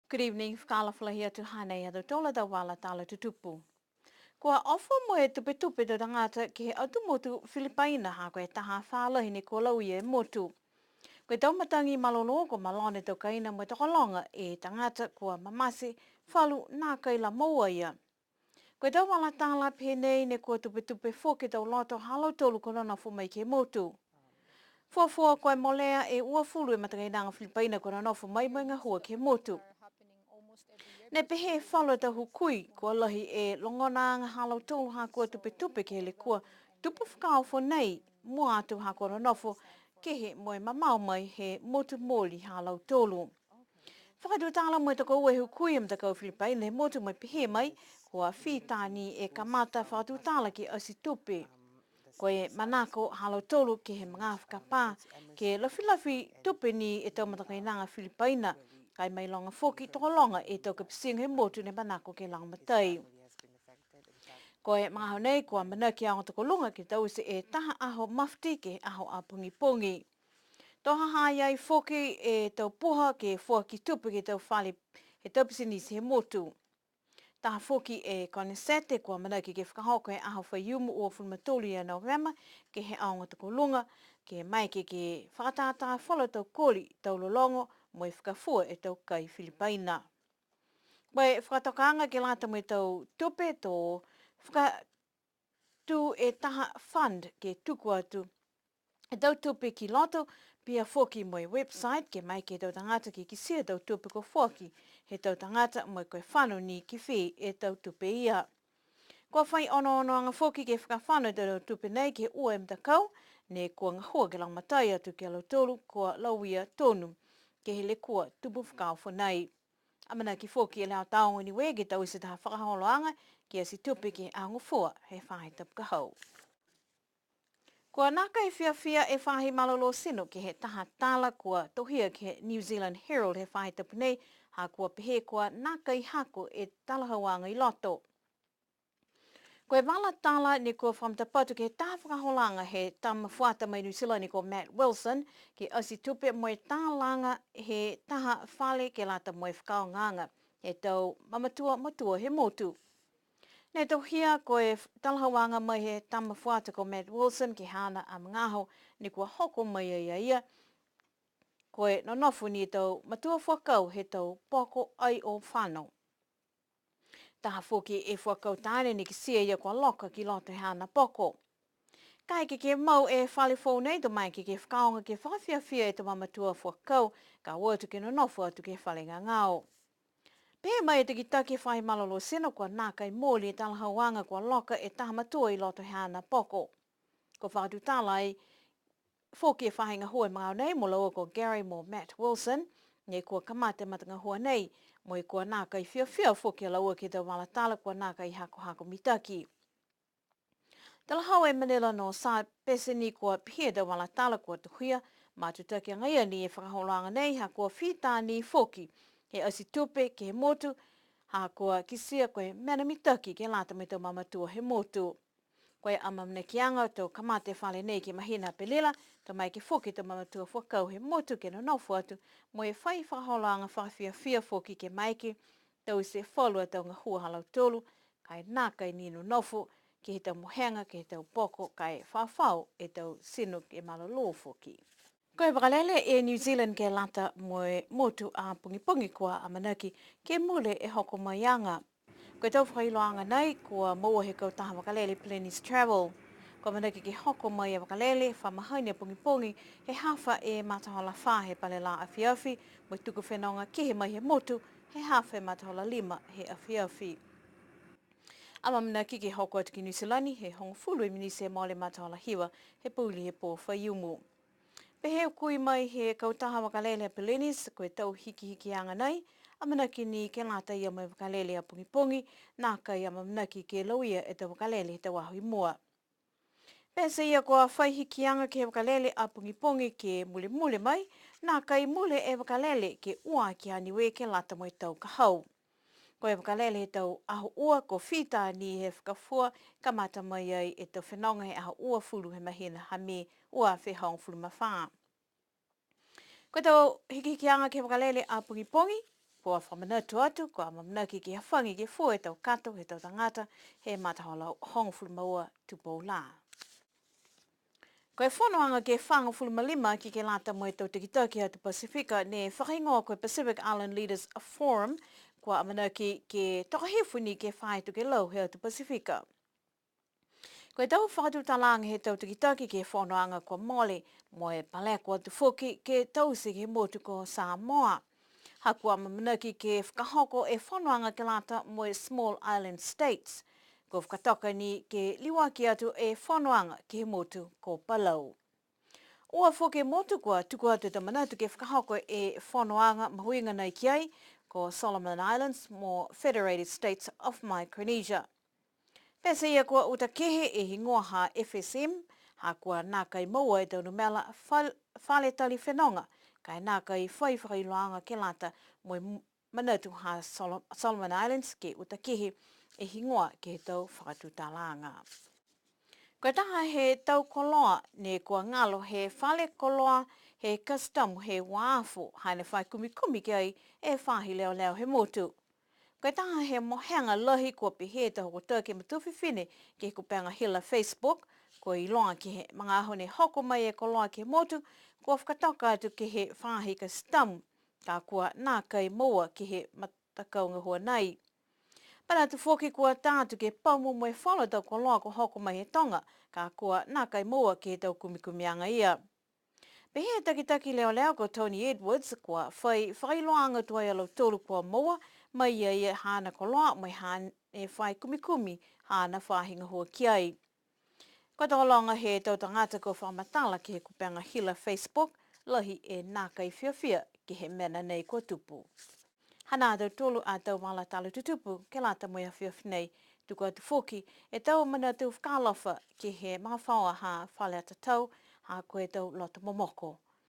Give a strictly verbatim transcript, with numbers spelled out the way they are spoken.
Good evening, fakaalofa lahi atu, hanei ha tautolu a tau vala tala tutupu. Kua ofo mo e tupetupe tau tagata ke he atu motu Filipaina ha ko e taha afā lahi ne kua lauia e motu. Ko e tau matagi malolō kua malona e tau kaina mo e tokologa e tagata kua mamate falu nākai la moua ia. Ko e tau vala tala pehē nei ne kua tupetupe foki e tau loto ha lautolu kua nonofo mai ke he motu. Fuafua kua molea e uafulu e matakainaga Filipaina kua nonofo mai mo e gahua ke he motu. Ne pehē e falu a tau hukui, kua lahi e logonaaga ha lautolu ha kua tupetupe ke he lekua tupu fakaofo nei, mua atu ha kua nonofo kehe mo e mamao mai he motu mooli ha lautolu. Fakatutala mo e tokoua e hukui he matakau Filipaina he motu mo e pehē mai, kua fita ni e kamata fakatutala ke ati tupe. Ko e manako ha lautolu ke he magaaho fakapā, ke lafilafi tupe ni e tau matakainaga Filipaina, ka e mailoga foki tokologa e tau kapitiga he motu ne manako ke lagomatai. Ko e magaaho nei, kua amanaki e aoga tokoluga ke taute e taha aho mafiti ke he aho a pogipogi. To ha ha i ai foki e tau puha ke foaki tupe ke he tau fale he tau pisinisi he motu. Taha foki e konesete kua amanaki ke fakahoko he aho Faiumu uafulu ma tolu ia Novema ke he aoga tokoluga, ke maeke ke fakatātā falu a tau koli, tau lologo, mo e fakafua e tau kai Filipaina. Mo e fakatokaaga ke lata mo e tau tupe to fakatū e taha fund ke tuku atu e tau tupe ki loto, pihia foki mo e website ke maeke e tau tagata ke kitia e tau tupe kua foaki he tau tagata mo e ko e fano ni ke fē e tau tupe ia. Kua fai onoonoaga foki ke fakafano e tau tupe nei ke ua e matakau, ne kua gahua ke lagomatai atu ki a lautolu kua lauia tonu ke he lekua tupu fakaofo nei. Amanaki foki e Leo Tāoga Niue ke taute taha fakaholoaga ke ati tupe ke he Aho Gofua he faahi tapu ka hau. Kua nākai fiafia e faahi malolō tino ke he taha tala kua tohia ke he New Zealand Herald he faahi tapu nei, ha kua pehē kua nākai hako e talahauaga i loto. Ko e vala tala ne kua fakamatapatu ke he taha fakaholoaga he tama fuata mai Niu Silani ko Matt Wilson, ke ati tupe mo e talaga he taha fale ke lata mo e fakaaogaaga he tau mamatua matua he motu. Ne tohia ko e talahauaga mai he tama fuata ko Matt Wilson ke he haana a magaaho ne kua hoko mai ai a ia, ko e nonofo ni e tau matua fuakau he tau poko ai o fano. Taha foki e fuakau taane ne kitia ia kua loka ki loto he haana poko. Kaeke ke mau e fale foou nei, to maeke ke fakaaoga ke fakafiafia e tau mamatua fuakau, ka o atu ke nonofo atu ke he fale gagao. Pehē mai e takitaki he faahi malolō tino kua nākai mooli e talahauaga kua loka e taha matua i loto he haana poko. Kua fakatutala ai foki e faahi gahua he magaaho nei mo laua ko Gary mo Matt Wilson, ne kua kamata e matagahua nei, mo e kua nākai fiafia foki a laua ke he tau vala tala kua nākai hakohako mitaki. Talahau e Manila North Star pete ni kua pihia e tau vala tala kua tohia, matutaki agaia ni e fakaholoaga nei ha kua fita ni foki he ati tupe ke he motu, ha kua kitia ko e mena mitaki ke lata mo e tau mamatua he motu. Ko e amaamanakiaga to kamata e fale nei ke he mahina Apelila, to maeke foki e tau mamatua fuakau he motu ke nonofo atu, mo e fai fakaholoaga fakafiafia foki ke maeke taute falu a tau gahua ha lautolu, ka e nākai ni nonofo ke he tau mohega, ke he tau poko, ka e fafao e tau tino ke malolō foki. Ko e vakalele e New Zealand ke lata mo e motu a pogipogi kua amanaki ke mule e hoko maiaga. Ko e tau fakailoaaga nei kua moua he kautaha vakalele Peleni's Travel. Kua amanaki ke hoko mai e vakalele fa mahani a pogipogi he hafa e matahola fā he pale lā afiafi, mo e tuku fenoga kehe mai he motu he hafa e matahola lima he afiafi. Amaamanaki ke hoko atu ki Niu Silani he hogofulu e miniti he mole matahola hiva he pouli he pō Faiumu. Pehē e hukui mai he kautaha vakalele a Peleni's, ko e tau hikihikiaga nei, amanaki ni ke lata ia mo e vakalele a pogipogi, nākai amaamanaki ke lauia e tau vakalele he tau aho i mua. Pete ia kua fai hikiaga ke he vakalele a pogipogi ke mulemule mai, nākai mule e vakalele ke ua aki a Niue ke lata mo e tau ka hau. Ko e vakalele he tau aho ua, kua fita ni he fakafua, kamata mai ai e tau fenoga he aho uafulu he mahina ha Me ua afe hogofulu ma fā. Ko e tau hikihikiaga ke he vakalele a pogipogi, Kua fakamanatu atu, kua amanaki ke hafagi ke fua e tau kato he tau tagata he matahola hogofulu ma ua tupou lā. Ko e fonoaga ke fagofulu ma lima ki ke lata mo e tau takitaki he atu Pasifika ne fakahigoa ko e Pacific Island Leaders Forum, kua amanaki ke toka hifo ni ke he faahi tokelau he atu Pasifika. Ko e tau fakatutalaaga he tau takitaki ke he fonoaga kua mole, mo e paleko atu foki ke taute ke he motu ko Samoa. Ha kua amanaki ke fakahoko e fonoaga ke lata mo e Small Island States. Kua fakatoka ni ke liuaki atu e fonoaga ke he motu ko Palau. Ua foki e motu kua tuku atu e tau manatu ke fakahoko e fonoaga mahuiga nai ki ai, ko Solomon Islands mo Federated States of Micronesia. Pete ia kua uta kehe e higoa ha F S M, ha kua nākai moua e tau numela fal-, fale tali fenoga, ka e nākai fai fakailoaga ke lata mo e m-, manatu ha Solo-, Solomon Islands ke uta kehe e higoa ke he tau fakatutalaaga. Ko e taha he tau koloa ne kua galo he fale koloa he custom he uafo, hane fai kumikumi ki ai e faahi leoleo he motu. Ko e taha he mohega lahi kua pehē e tau hokotaki matua fifine ke he kupega hila Facebook, kua iloa ke he magaaho ne hoko mai e koloa ke he motu, kua fakatoka atu ke he faahi custom, ka kua nākai moua ke he matakau gahua nai. Manatu foki kua tā atu ke pamu mo e falu tau koloa kua hoko mai he toga, ka kua nākai moua ke he tau kumikumiaga ia. Pehē e takitaki leoleo ko Tony Edwards, kua fai fakailoaaga tuai a lautolu kua moua mai ia ia haana koloa, mo e haana fai kumikumi haana faahi gahua ki ai. Ko e tokologa he tau tagata kua fakamatala ke he kupega hila Facebook, lahi e nākai fiafia ke he mena nei kua tupu. Hanā a tautolu a tau vala tala tutupu ke lata mo e afiafi nei, tuku atu foki e tau manatu fakaalofa ke he magafaoa ha Fale Atatau, ha ko e tau loto momoko.